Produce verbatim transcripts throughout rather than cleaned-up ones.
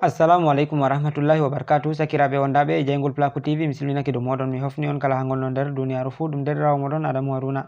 Assalamu aleykum wa rahmatullahi wa barakatuh. Sakiraaɓe wondaaɓe e jeyngol Placo T V, mi silminake dow mooɗon, mi hofni on kala haa ngonɗon nder duniyaaru fuu. Ɗum deerɗiraawo mooɗon Adamu Haruna.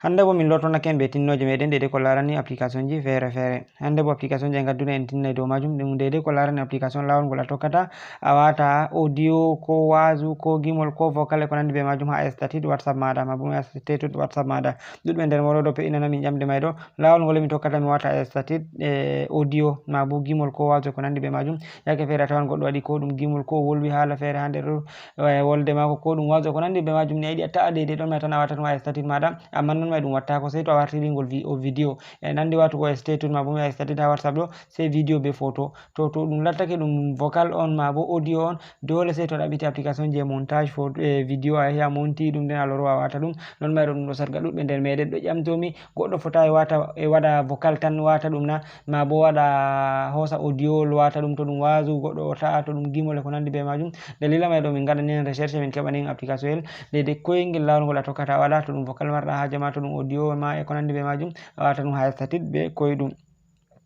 Hannde bo min lortonake en be tinnooje meɗen deydey ko laarani application ji feere feere. Hannde bo application ji e ngadduɗen en tinnay dow maajum, ɗum deydey ko laarani application laawol ngol a tokkata a waata audio ko waazu ko gimol ko vocal e ko nanndi be maajum haa statut WhatsApp maaɗa, maa bo statut WhatsApp maaɗa. Ɗuuɗɓe nder mooɗon ɗo pe'inana min ƴamɗe may ɗo. Laawol ngol mi tokkata mi waata statut e audio maa bo gimol ko waazu e ko nanndi be maajum. Yaake feere a tawan goɗɗo waɗi ko ɗum gimol ko wolwi haala feere haa nder, eh, wolde maako ko ɗum waazu e ko nanndi be maajum. Ni a yiɗi a ta'a deydey ɗon may tan a waata ɗum haa statut maaɗa. Ammaa non may ɗum wattaako, sey to a wartiri ngol vi-, o video. E nanndi waatugo statut maa bo mi waɗa statut haa WhatsApp ɗo, sey video be photo. To, to ɗum lattake ɗum vocal on maa bo audio on, doole sey to a ɗaɓɓiti application je montage photo, e video a yahi a monti ɗum, nden a loro a waata ɗum. Non may ɗo ɗum ɗo sarga ɗuuɗɓe nder meɗen ɗo ƴamtoo mi, goɗɗo fotaay waata, e waɗa vocal tan waata ɗum na, maa bo waɗa hoosa audio waata ɗum, to ɗum waazu goɗɗo o ta'a, to ɗum gimol e ko nanndi be maajum. Dalila may ɗo min ngaɗani en recherche, min keɓani en application el deydey koyngel laawol ngol a tokkata a waɗa, to ɗum vocal marɗa haaje maa, to ɗum audio maa e ko nanndi be maajum, a waata ɗum haa statut be koyɗum.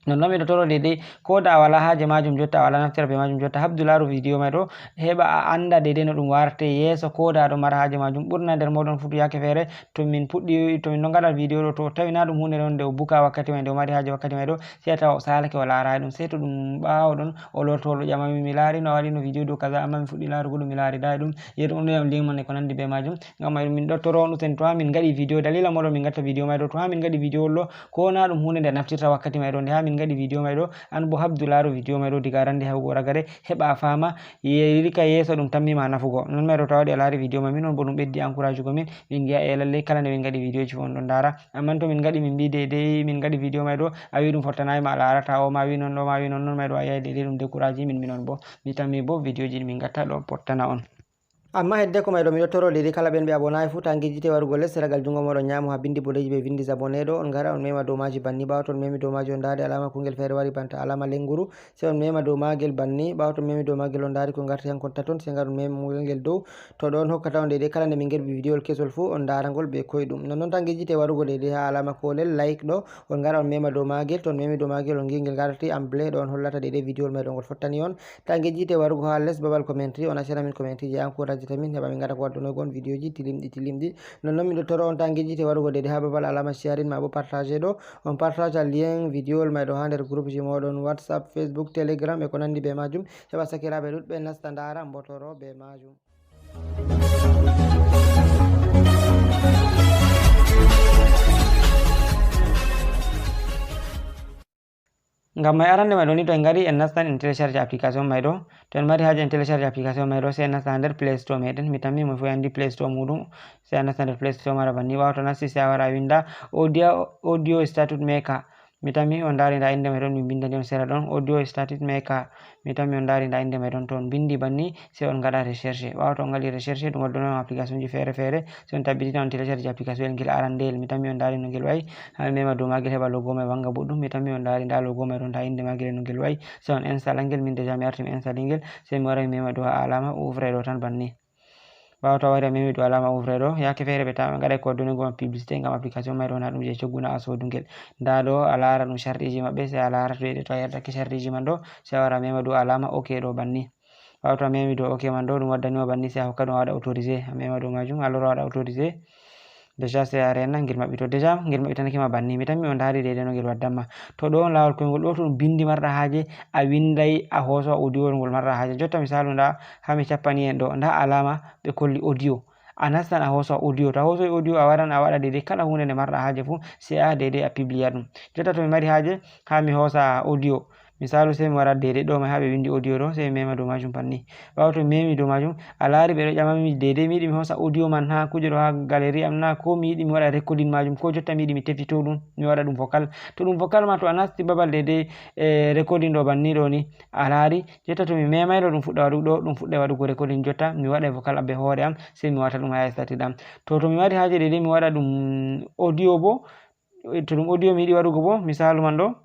Nonnon miɗo toro deydey, ko da a walaa haaje maajum jotta, a walaa naftira be maajum jotta, habdu laaru video may ɗo, heɓa a annda deydey no ɗum warate yeeso, ko da aɗo mara haaje maajum. Ɓurna nder mooɗon fuu yaake feere, to min puɗɗi, to min ɗo ngaɗa video ɗo, to tawi na ɗum huunde non nde o buka wakkati may, nde o mari haaje wakkati may ɗo, sey a tawa o saalake o laaraay ɗum. Sey to ɗum ɓaawo ɗon o lorto o ɗo ƴama mi, mi laari no a waɗino video dow kaza, ammaa mi fuɗɗi laarugo ɗum, mi laaridaay ɗum. Yeru on ɗo yam link man e ko nanndi be maajum. Ngam may ɗum min ɗo toro on useni, to haa min ngaɗi video, dalila mooɗon min ngatta video may ɗo, to haa min ngaɗi video ɗo, ko na ɗum huunde nde a naftirta wakkati may ɗo, nde haa min ngaɗi video may ɗo, an bo habdu laaru video may ɗo diga arande yahugo ragare, heɓa a faama, ye-, rika yeeso ɗum tammi ma nafugo. Non may ɗo to a waɗi a laari video may, min on bo ɗum ɓeddi encourage go min, min ngi'a e lalley kala nde min ngaɗi video ji fuu on ɗon ndaara. Ammaa to min ngaɗi min mbi deydey, min ngaɗi video may ɗo, a wi ɗum fottanaay ma a laarata o, ma wi non ɗo, ma wi non non may ɗo a yi'ay deydey ɗum décourage min, min on bo. Mi tammi bo video ji ɗi min ngatta ɗo fottana on. Ammaa heddeko may ɗo miɗo toro deydey kala ɓen ɓe abonaay fuu, ta ngejjite warugo les seragal junngo mooɗon nyaamo haa binndi boɗeeji ɓe vinndi s'abonner ɗo, on ngara on mema dow maaji banni. Ɓaawo to on memi dow maaji on ndaari alaama kungel feere wari banta alaama lennguru, sey on mema dow maagel banni. Ɓaawo to on memi dow maagel on ndaari ko ngarti hankon taton, sey ngaron memugol ngel dow. To ɗo on hokkata on deydey kala nde min ngerɓi video wol kesol fuu on ndaara ngol be koyɗum. Nonnon ta ngejjite warugo deydey haa alaama koolel like ɗo, on ngara on mema dow maagel. To on memi dow maagel on ngi'i ngel ngarti en bleu ɗo on hollata deydey video wol may ɗo ngol fottani on. Ta ngejjite warugo haa les babal commentary, on accana min commentary je encourageta min heɓa min ngaɗa ko waddunoygo on video ji tilimɗi tilimɗi. Nonnon miɗo toro on ta ngejjite warugo deydey haa babal alaama sharing maa bo partage ɗo, on partage lien video wol may ɗo haa nder groupe ji mooɗon WhatsApp, Facebook, Telegram e ko nanndi be maajum, heɓa sakiraaɓe ɗuuɗɓe nasta ndaara mbotoro be maajum. Ngam may arande may ɗo ni to en ngari en nastan en télécharge application may ɗo. To en mari haaje en télécharge application may ɗo, sey en nasta nder Play Store meɗen. Mi tammi mo fuu andi Play Store muɗum. Sey a nasta nder Play Store maɗa banni. Ɓaawo to nasti sey a wara a winda audio, audio statut maker. Mi tammi on ndaari nda innde may ɗon, mi bindani on sera ɗon, audio statut maker. Mi tammi on ndaari nda innde may ɗon, to on bindi banni, sey on ngaɗa recherche. Ɓaawo to on ngaɗi recherche, ɗum waddano on application ji feere feere. Sey on tabbitina on télécharge application el ngel arandeyel. Mi tammi on ndaari no ngel wa'i. Haa mi mema dow maagel heɓa logo may wanga boɗɗum. Mi tammi on ndaari nda logo may ɗon, nda innde maagel no ngel wa'i. Sey on installa ngel, min déjà mi arti mi installe ngel. Sey mi wara mi mema dow alaama ouvre ɗo tan banni. Ɓaawo to a wari a memi dow alaama ouvre ɗo, yaake feere ɓe tawa ɓe ngaɗay ko waddunaygo ma publicité ngam application may ɗo na ɗum je coggu na a soodu ngel. Nda ɗo a laara ɗum sharɗiiji maɓɓe, sey a laara to yiɗi to a yerdake sharɗiiji man ɗo, sey a wara a mema dow alaama ok ɗo banni. Ɓaawo to a memi dow ok man ɗo, ɗum waddani ma banni, sey a hokka ɗum a waɗa autorisé, a mema dow maajum, a loro a waɗa autorisé. Déjà sey a rena ngel maɓɓito. Déjà ngel maɓɓitanake ma banni. Mi tammi on ndaari deydey no ngel waddan ma. To ɗo on laawol koyngol ɗo to ɗum bindi marɗa haaje, a winday a hooso audio ngol marɗa haaje. Jotta misaalu nda haa mi cappani en ɗo, nda alaama ɓe kolli audio. A nastan a hooso audio. To a hoosoy audio a waran a waɗa deydey kala huunde nde marɗa haaje fuu, sey a deydey a publia ɗum. Jotta to mi mari haaje haa mi hoosa audio. Misaalu, sey mi wara deydey ɗo may haa ɓe windi audio ɗo, sey mi mema dow maajum banni. Ɓaawo to mi memi dow maajum, a laari ɓe ɗo ƴama mi deydey, mi yiɗi mi hoosa audio man haa kuuje ɗo haa galerie am na, ko mi yiɗi mi waɗa recording maajum, ko jotta mi yiɗi mi tefito ɗum, mi waɗa ɗum vocal. To ɗum vocal ma, to a nasti babal deydey, e, recording ɗo banni ɗo ni, a laari, jotta to mi memayno ɗum fuɗɗa waɗugo ɗo, ɗum fuɗɗay waɗugo recording jotta, mi waɗay vocal be hoore am, sey mi wata ɗum haa statut am. To, to mi mari haaje deydey mi waɗa ɗum audio bo, to ɗum audio mi yiɗi waɗugo bo, misaalu man ɗo,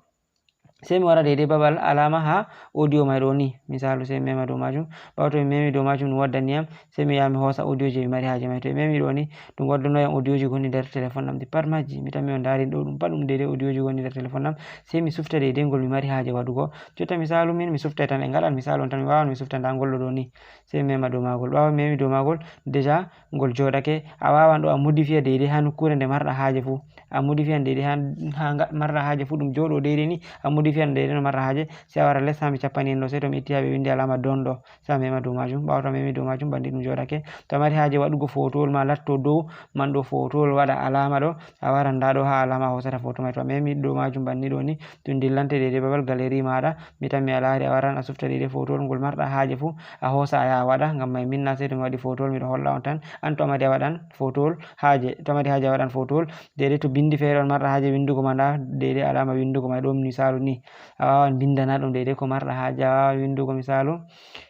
Sey mi wara deydey babal alaama haa audio may ɗo ni, misaalu, sey mi mema dow maajum. Ɓaawo to mi memi dow maajum, ɗum waddani yam, sey mi yaha mi hoosa audio je mi mari haaje may. To mi memi ɗo ni, ɗum waddano yam audio ji gonɗi nder telefon am ɗi pat majji. Mi tammi on ndaari ɗo, ɗum pat ɗum deydey audio ji gonɗi nder telefon am. Sey mi sufta deydey ngol mi mari haaje waɗugo. Jotta misaalu, min mi suftay tan e ngal, an misaalu on tan mi waawan mi sufta ndaa ngol ɗo ɗo ni. Sey mi mema dow maagol. Ɓaawo mi memi dow maagol, déjà ngol jooɗake. A waawan ɗo a modifiya deydey haa nokkuure nde marɗa haaje fuu. A modifiyan deydey haa, haa nga-, marɗa haaje fuu, ɗum jooɗo deydey ni, a modifiyan deydey no marɗa haaje. Sey a wara les haa mi cappani en ɗo, sey to mi itti haa ɓe winndi alaama don ɗo, sey a mema dow maajum. Ɓaawo to a memi dow maajum, banni ɗum jooɗake. To a mari haaje waɗugo fotowol ma latto dow man ɗo, fotowol waɗa alaama ɗo, a waran ndaa ɗo haa alaama a hoosata foto may. To a memi dow maajum banni ɗo ni, ɗum dillante deydey babal galerie maaɗa. Mi tammi a laari, a waran a sufta deydey fotowol ngol marɗa haaje fuu, a hoosa a yaha a waɗa. Ngam may min na sey to mi waɗi fotowol mi ɗo holla on tan. An to a mari a waɗan fotowol haaje, to a mari haaje a waɗan fotowol. Deydey to binndi feere on marɗa haaje winndugo ma, ndaa deydey alaama winndugo ma ɗo misaalu ni. A waawan binndana ɗum deydey ko marɗa haaje, a waawan winndugo misaalu,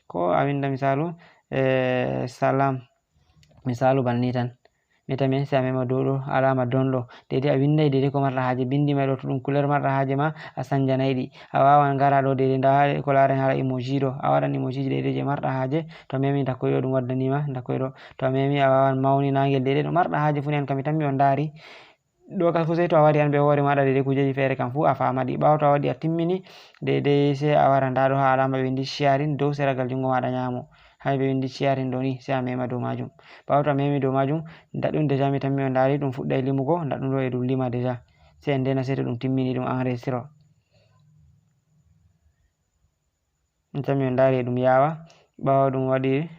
ko a winnda misaalu, eh, salam. Misaalu banni tan. Mi tammi sey a mema dow ɗo, alaama don ɗo. Deydey a winnday deydey ko marɗa haaje, binndi may ɗo, to ɗum couleur marɗa haaje ma, a sanjanay ɗi. A waawan ngara ɗo deydey ndaa ko laaren haala emoji ɗo. A waɗan emoji ji deydey je marɗa haaje. To a memi ndakkoy ɗo ɗum waddani ma, ndakkoy ɗo. To a memi a waawan mawnina ngel deydey no marɗa haaje fuu ni, an kam mi tammi on ndaari. Ɗo ka fuu sey to a wari an bee hoore maaɗa deydey kuujeeji feere kam fuu a faama ɗi. Ɓaawo to a waɗi a timmini deydey sey a wara ndaa ɗo haa alaama ɓe winndi sharing dow seragal junngo maaɗa nyaamo. Haa ɓe winndi sharing ɗo ni, sey a mema dow maajum. Ɓaawo to a memi dow maajum, ndaa ɗum déjà mi tammi on ndaari ɗum fuɗɗay limugo, ndaa ɗum ɗo e ɗum lima déjà. Sey en ndena sey to ɗum timmini ɗum enregistré. Mi tammi on ndaari e ɗum yaawa. Ɓaawo ɗum waɗi,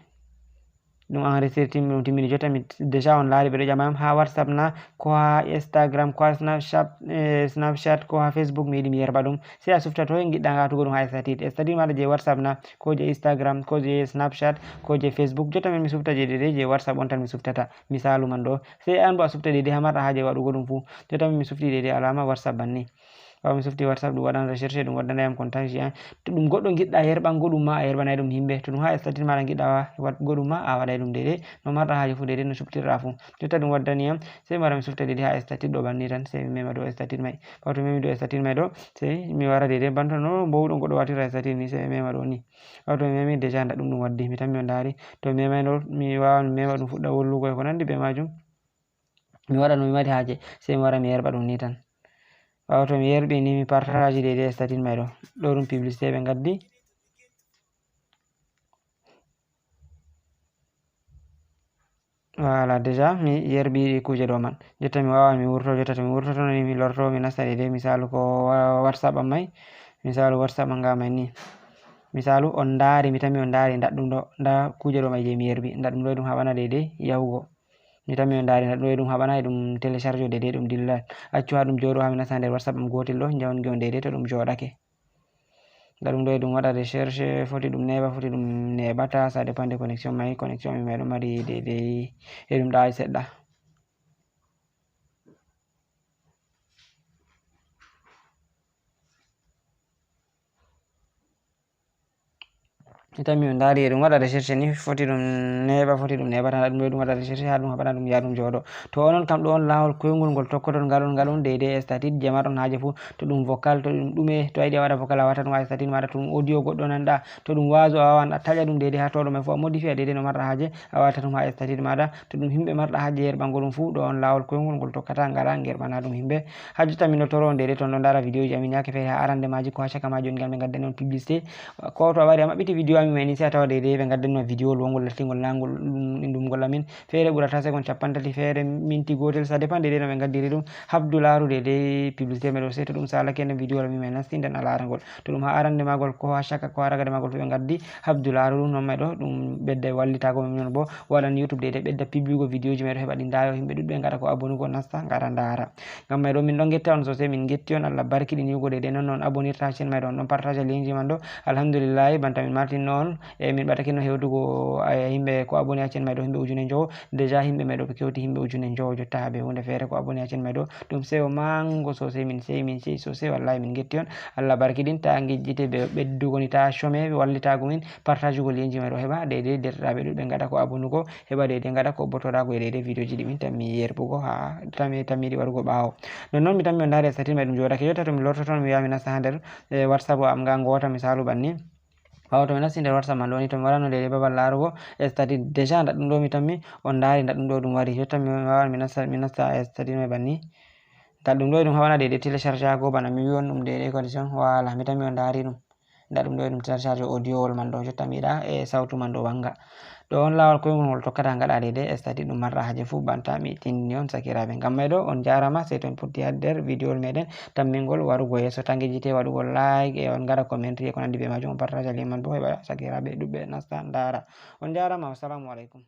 ɗum enregistré timmi, ɗum timmini. Jotta mi déjà on laari ɓe ɗo ƴama yam haa WhatsApp na, ko haa Instagram, ko haa Snapchat, eh, Snapchat, ko haa Facebook, mi yiɗi mi yerɓa ɗum. Sey a sufta toy ngiɗɗa ngaatugo ɗum haa statut. Statut maaɗa je WhatsApp na, ko je Instagram, ko je Snapchat, ko je Facebook. Jotta min mi sufta je deydey je WhatsApp on tan mi suftata. Misaalu man ɗo. Sey an bo a sufta deydey haa marɗa haaje waɗugo ɗum fuu. Jotta min mi sufti deydey alaama WhatsApp banni. Ɓaawo mi sufti WhatsApp, ɗum waɗan recherche, ɗum waddana yam contact ji an. To ɗum goɗɗo ngiɗɗa yerɓango ɗum ma, a yerɓanay ɗum himɓe. To ɗum haa statut maaɗa ngiɗɗa wa-, waɗgo ɗum ma, a waɗay ɗum deydey no marɗa haaje fuu, deydey no suftirɗa fuu. Jotta ɗum waddani yam, sey mi wara mi sufta deydey haa statut ɗo banni tan, sey mi mema dow statut may. Ɓaawo to mi memi dow statut may ɗo, sey mi wara deydey banta no mboowɗo goɗɗo waɗirta statut ni, sey mi mema ɗo ni. Ɓaawo to mi memi déjà ndaa ɗum ɗum waddi, mi tammi on ndaari. To mi memay ɗo, mi waawan mi mema ɗum fuɗɗa wollugo e ko nanndi bee maajum. Mi waɗa no mi mari haaje, sey mi wara mi yerɓa ɗum ni tan. Ɓaawo to mi yerɓi ni, mi partaji deydey statut may ɗo. Ɗo ɗum publicité ɓe ngaddi. Voilà, déjà mi yerɓi ɗi kuuje ɗo man. Jotta mi waawan mi wurto, jotta to mi wurtoto ni, mi lorto, mi nasta deydey misaalu ko wa-, WhatsApp am may. Misaalu WhatsApp am nga may ni. Misaalu on ndaari, mi tammi on ndaari, ndaa ɗum ɗo, ndaa kuuje ɗo may je mi yerɓi. Ndaa ɗum ɗo e ɗum haɓana deydey yahugo. Mi tammi on ndaari, ndaa ɗum ɗo e ɗum haɓana e ɗum télécharge deydey ɗum dilla. Accu haa ɗum jooɗo haa mi nasta nder WhatsApp am gootel ɗo, njawan ngi on deydey to ɗum jooɗake. Ndaa ɗum ɗo e ɗum waɗa recherche, foti ɗum neeɓa, foti ɗum neeɓata, ça dépend de connexion may, connexion may ɗo mari deydey e ɗum ɗaay seɗɗa. Mi tammi on ndaari e ɗum waɗa recherche ni, foti ɗum neeɓa, foti ɗum neeɓata, ndaa ɗum ɗo e ɗum waɗa recherche haa ɗum haɓana ɗum yaha ɗum jooɗo. To onon kam ɗo on laawol koyngol ngol tokkoton ngaɗon, ngaɗon deydey e statut je marɗon haaje fuu, to ɗum vocal, to ɗum ɗume, to a yiɗi a waɗa vocal a watta ɗum haa statut maaɗa, to ɗum audio goɗɗo nanɗa, to ɗum waazu a waawan a taƴa ɗum deydey haa to ɗo may fuu a modifiya deydey no marɗa haaje, a watta ɗum haa statut maaɗa, to ɗum himɓe marɗa haaje yerɓango ɗum fuu, ɗo on laawol koyngol ngol tokkata ngaɗa ngerɓana ɗum himɓe. Haa jotta min ɗo toro on deydey to on ɗo ndaara vidéo ji amin yaake feere haa arande maaji ko haa caka maaji on ngal ɓe ngaddani on publicité. Ko to a wari a maɓɓiti vidéo amin may ni sey a tawa deydey ɓe ngaddani ma vidéo luwangol lattingol na ngol ɗum ɗum ngol amin. Feere ɓurata seconde cappanɗe tati, feere minti gootel, ça dépend deydey no ɓe ngaddiri ɗum. Habdu laaru deydey publicité may ɗo, sey to ɗum saalake nden vidéo amin may nasti nden a laara ngol. To ɗum haa arande maagol ko haa caka ko haa ragade maagol fuu ɓe ngaddi, habdu laaru ɗum non may ɗo, ɗum ɓedday wallitaago min non bo waɗan YouTube deydey ɓedda publigo vidéo ji may ɗo heɓa ɗi ndaayo, himɓe ɗuɗɓe ngaɗa ko abonnugo nasta ngara ndaara. Ngam may ɗo min ɗon ngetta on sosai, min ngetti on, Allah barkiɗini hugo deydey non no on abonnirta haa chaîne may ɗo, on ɗon partaja lien ji man ɗo. Alhamdulillahi, banta min martinno On, e min ɓatakino hewtugo, eh, yimɓe ko abonné accen may ɗo, yimɓe ujune njowo. Déjà yimɓe may ɗo ɓe kewti yimɓe ujune njowo, jotta haa ɓe huunde feere ko abonné accen may ɗo. Ɗum sewo mango sosai, min seyi, min seyi sosai, wallahi min getti on. Allah barkiɗin, ta ngejjite ɓe ɓeddugo ni, ta shome, ɓe wallitago min, partage go lienji may ɗo, heɓa deydey derɗiraaɓe ɗuɗɓe ngaɗa ko abonugo, heɓa deydey ngaɗa ko botorago e deydey videoji ɗi min tammi yerɓugo, ha tammi, tammiɗi waɗugo ɓaawo. Non non mi tammi on ndaari statut may ɗum joɗake, jotta to mi lortoto on, mi wiya mi nasta ha nder, eh, WhatsApp am nga ngota misalu banni. Ɓaawo to mi nasti nder WhatsApp man ɗo ni, to mi warano deydey babal laarugo statut, déjà nda ɗum ɗo mi tammi on ndaari, nda ɗum ɗo ɗum wari. Jotta mi wawan mi nasta, mi nasta statut may banni. Nda ɗum ɗo ɗum haɓana deydey télécharge go, bana mi wi on ɗum deydey condition. Voilà, mi tammi on ndaari ɗum. Nda ɗum ɗo ɗum télécharge audiowol man ɗo, jotta mi yiɗa e sautu man ɗo wanga. Ɗo on laawol koyngol ngol tokkata ngaɗa deydey statut ɗum marɗa haaje fuu, banta mi tindini on sakiraaɓe. Ngam may ɗo on jarama, sey to on potti ha nder videowol meɗen tammingol warugo yeeso. Ta ngejjite waɗugo like e on ngaɗa commentary e ko nandi be majum, on partage lien man bo heɓa sakiraaɓe ɗuɗɓe nasta ndaara. On jarama, wassalamu alaikum.